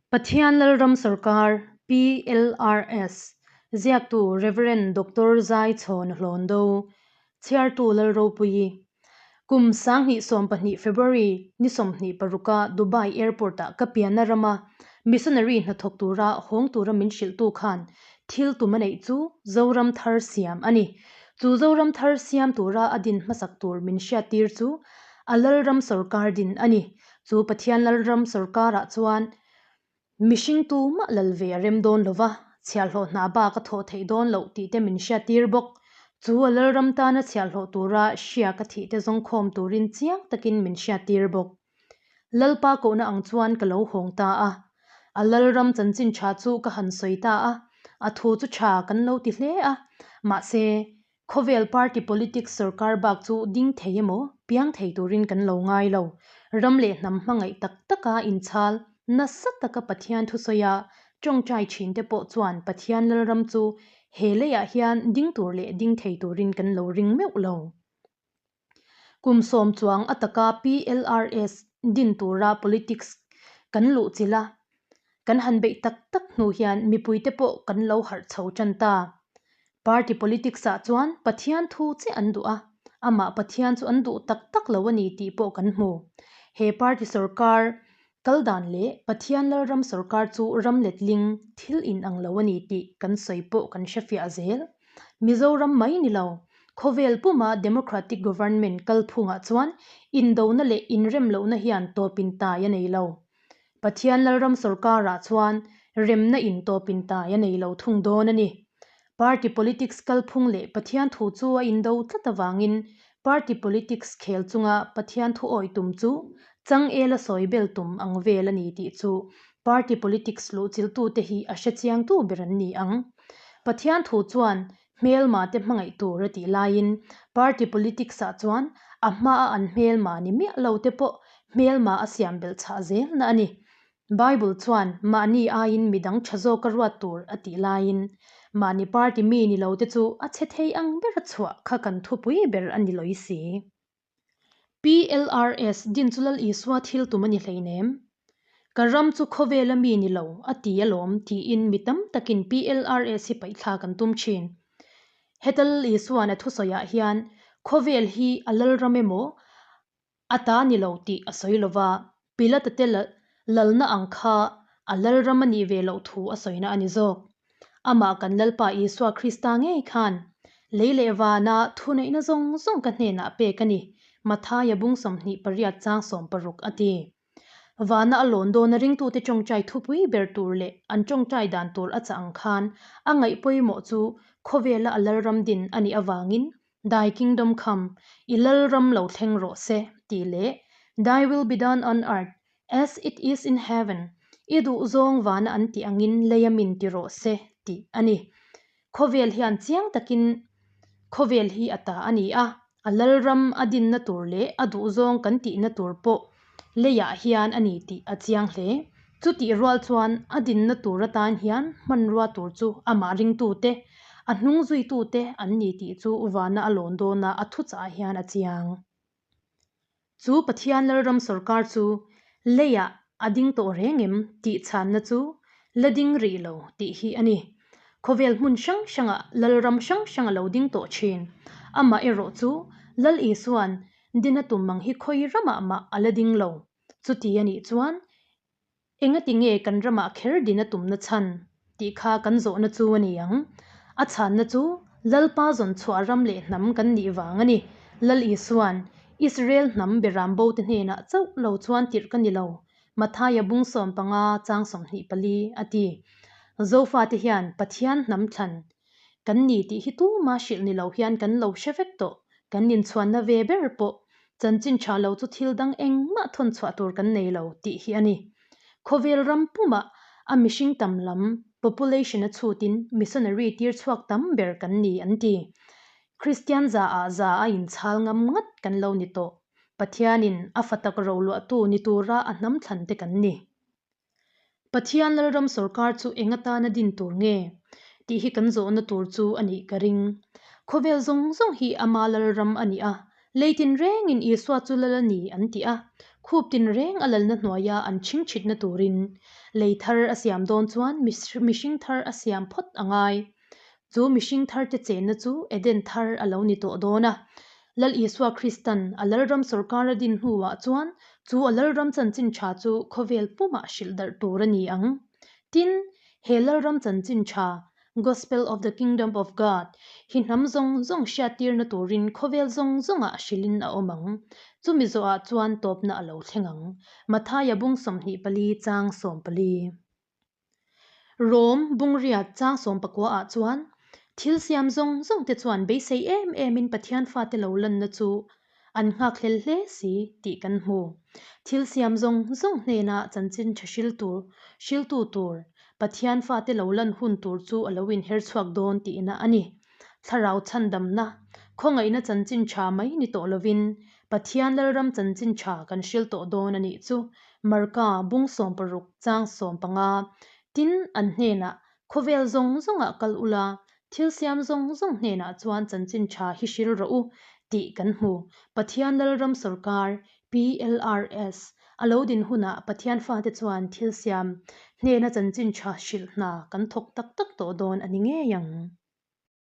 Pathian Lalram Sawrkar, PLRS, ziaktu Rev. Doctor Zai Chhawn Hlawndo, chhiartu Lalropuii. Kum 2012 February ni 26 a Dubai Airport ah ka pianna rama missionary hnathawk tura hawng tura min hrilhtu khan thil tum a neih chu Zoram thar siam a ni. Chu Zoram thar siam tura a din hmasak tur min hriattir chu a Lalram Sawrkar din a ni. Chu Pathian Lalram sawrkarah chuan mihring tumah lal ve a rem dawn lo va, chhiahhlawh hna bak a thawh theih dawn loh tih te min hriattir bawk. Chu a Lalram tana chhiahhlawh tura hriak a thih te zawngkhawm turin chiang takin min hriattir bawk. Lalpa kohna ang chuan ka lo hawng ta a. A Lalram chanchin tha chu ka han sawi ta a, a thu chu tha kan lo ti hle a. Mahse, Khawvel party politics sawrkar bak chu ding thei emaw, piang thei turin kan lo ngai lo. Ram leh hnam hmangaih tak taka inchhal, nasa taka Pathian thusawia tawngtai thin te pawh chuan Pathian Lalram chu he leiah hian ding tur leh ding thei turin kan lo ring meuh lo. Kum sawm chuang a taka PLRS din tura politics kan luh chilh a, kan han beih tak tak hnu hian mipuite pawh kan lo harh chho tan ta. Party politics ah chuan Pathian thu che an duh a, amah Pathian chu an duh tak tak lo a ni tih pawh kan hmu. He party sorkar kal dan leh Pathian Lalram sorkar chu ram letling thil inang lo a ni tih kan sawi pawh kan hrefiah zel. Mizoram mai ni lo, khawvel puma Democratic Government kalphungah chuan indona leh inremlohna hian tawpin tai a nei lo. Pathian Lalram sorkarah chuan remna in tawpin tai a nei lo thung dawn a ni. Party politics kalphung leh Pathian thu chu a indo tlat avangin party politics khel chunga Pathian thu awi tum chu changela sawi bel tum ang vel a ni tih chu party politics luhchilhtute hi a hrechiangtu ber an ni ang. Pathian thu chuan hmelma te hmangaih tur a tih laiin party politics ah chuan a hmaa an hmelma ni miah lo te pawh hmelma a siam belh chhah zel na a ni. Bible chuan mahni aiin midang tha zawk a ruat tur a tih laiin mahni party mi ni lo te chu a chhe thei ang ber a chhuah kha kan thupui ber a ni lawi si. PLRS, Din chu Lal Isua thil tum a ni hleinem. Ka ram chu khawvela mi ni lo, a ti alawm, tiin mi tam takin PLRS hi paihthlak an tum thin. Heta Lal Isua'n a thusawiah hian khawvel hi a lalram emaw a ta ni lo tih a sawi lo va, Pilata te lalna ang kha a lalram a nih ve loh thu a sawina a ni zawk. Amah kan Lalpa Isua Krista ngei khan lei leh vana thuneihna zawng zawng ka hnenah pek a ni, Mathaia bung 28 chang 16 a ti. Vana a lawn dawna ringtute tawngtai thupui ber tur leh an tawngtai dan tur a chah ang khan a ngaih pawimawh chu khawvela a lalram din a nih avangin Thy kingdom come, i lalram lo thleng rawh se, tih leh Thy will be done on earth as it is in heaven, i duh zawng vana an tih angin lei a min ti rawh se, tih a ni. Khawvel hian chiang takin khawvel hi a ta a ni a, a lalram a dinna tur leh a duh zawng kan tihna tur pawh leiah hian a ni tih a chiang hle. Chutih rual chuan a dinna tur atan hian hmanrua tur chu amah ringtute, a hnung zuitute an ni tih chu vana a lawn dawna a thuchah hian a chiang. Chu Pathian Lalram sawrkar chu leiah a ding tawh reng em tih chhanna chu la ding rih lo tih hi a ni. Khawvel hmun hrang hrangah Lalram hrang hrang a lo ding tawh thin. Amah erawh chu Lal Isua'n Dina tum mang hi khawi ramah mah a la ding lo. Chuti a nih chuan engati nge kan ramah kher dina tumna chhan tih kha kan zawhna chu a ni ang. A chhanna chu Lalpa zawn chhuah ram leh hnam kan nih vang a ni. Lal Isua'n Israel hnam beram bo te hnenah chauh lo chuan tirh ka ni lo, Mathaia bung 15 chang 24 a ti. Zofate hian Pathian hnam thlan Kan ni tih hi tuma hrilh ni lo hian kan lo hre vek tawh. Kan inchhuanna ve ber pawh chanchin tha lo chu thil dang engmah thawn chhuah tur kan nei lo tih hi a ni. Khawvel ram pumah a mihring tam lam, population, a chhutin missionary tir chhuak tam ber kan ni an ti. Kristian za ah za a inchhal ngam ngat kan lo ni tawh. Pathianin a fatak roluahtu ni tura a hnam thlan te kan ni. Pathian Lalram sawrkar chu eng atana din tur nge? tih hi kan zawhna tur chu a nih ka ring. Khawvel zawng zawng hi ama Lalram a ni a, lei tin rengin Isua chu Lal a ni an ti a. Khup tinreng a lalna hnuaia an chhingchhitna turin lei thar a siam dawn chuan mihring thar a siam phawt a ngai. Chu mihring tharte chenna chu Eden thar a lo ni tawh dawn a. Lal Isua Kristan a Lalram sawrkar a din hnuah chuan chu a Lalram chanchin tha chu khawvel pumah hrilh darh tur a ni ang. Tin, he Lalram chanchin tha, Gospel of the Kingdom of God, hi hnam zawng zawng hriattirna turin khawvel zawng zawngah hrilhin a awm ang. Chumi zawhah chuan tawpna a lo thleng ang. Mathaia bung 24 chang 14. Rom bungriat chang 19 ah chuan thil siam zawng zawng te chuan beisei em em in Pathian fate lo lanna chu an nghakhlel hle si tih kan hmu. Thil siam zawng zawng hnena chanchin tha hril tur hriltu tur Pathian fate lo lan hun tur chu a lo inher chhuak dawn tihna a ni. Thlarau chhandamna, khawngaihna chanchin tha mai ni tawh lovin Pathian Lalram chanchin tha kan hril tawh dawn a nih chu Marka bung 16 chang 15 Tin, an hnenah, Khawvel zawng zawngah kal ula, thil siam zawng zawng hnenah chuan chanchin tha hi hril rawh u, tih kan hmu. Pathian Lalram sawrkar, PLRS, a lo din hunah Pathian fate chuan thil siam hnena chanchin tha hrilh hna kan thawk tak tak tawh dawn a ni ngei ang.